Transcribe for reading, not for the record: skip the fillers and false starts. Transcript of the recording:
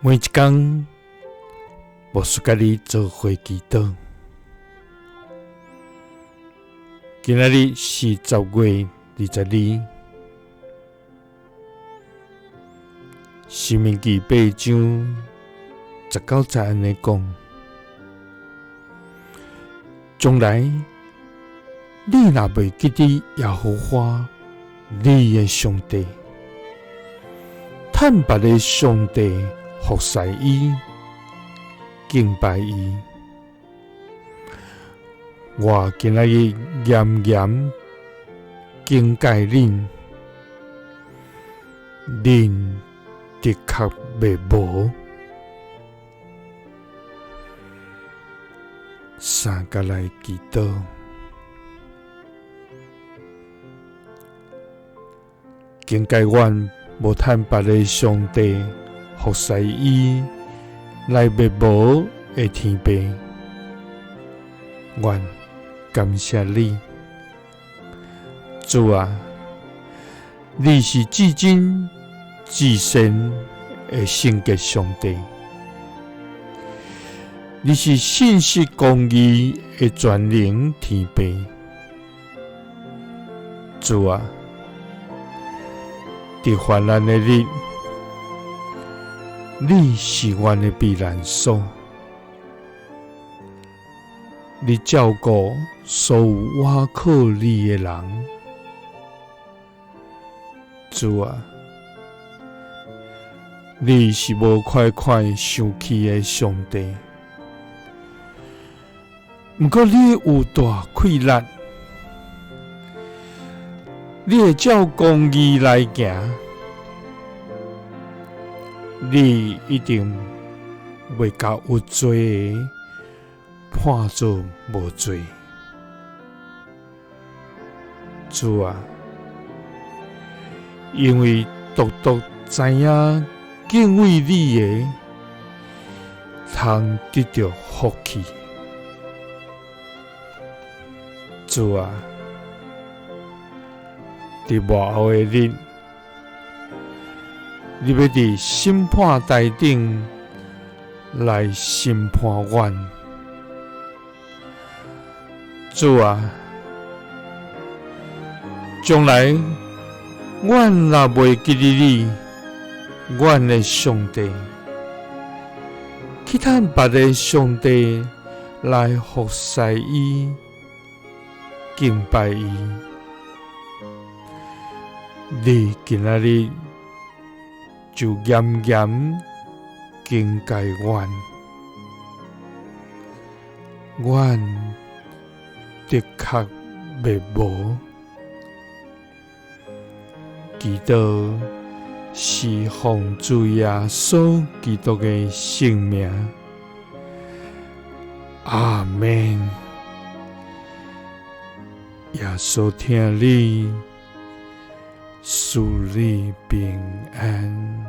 每一工，牧師佮你做伙祈禱。今仔日是10月22，申命記八章十九節按呢講：將來你若袂記得耶和華你的上帝，趁別个上帝服侍伊、敬拜伊，我今仔日嚴嚴警戒恁，恁的確滅無。三佮來祈禱。警戒阮無趁別个上帝服侍伊來滅無的天父，阮感謝你，主啊，你是至真至善的聖潔上帝，你是信實公義的全能天父，主啊。佇患難的日，你是阮的避難所，你照顧所有倚靠你的人。主啊，你是無快快生氣的上帝，毋過你有大氣力。你會照公義來行，你一定袂共有罪的判做無罪。主啊，因為獨獨知影敬畏你的，通得著福氣。主啊，佇末後的日，你欲佇審判臺頂來審判阮。主啊，將來阮若袂記得你，阮的上帝，去趁別个上帝來服侍伊、敬拜伊，你今仔日就嚴嚴警戒阮，阮的確滅無。祈禱是奉主耶穌基督的聖名，阿們。耶穌疼你，賜你平安。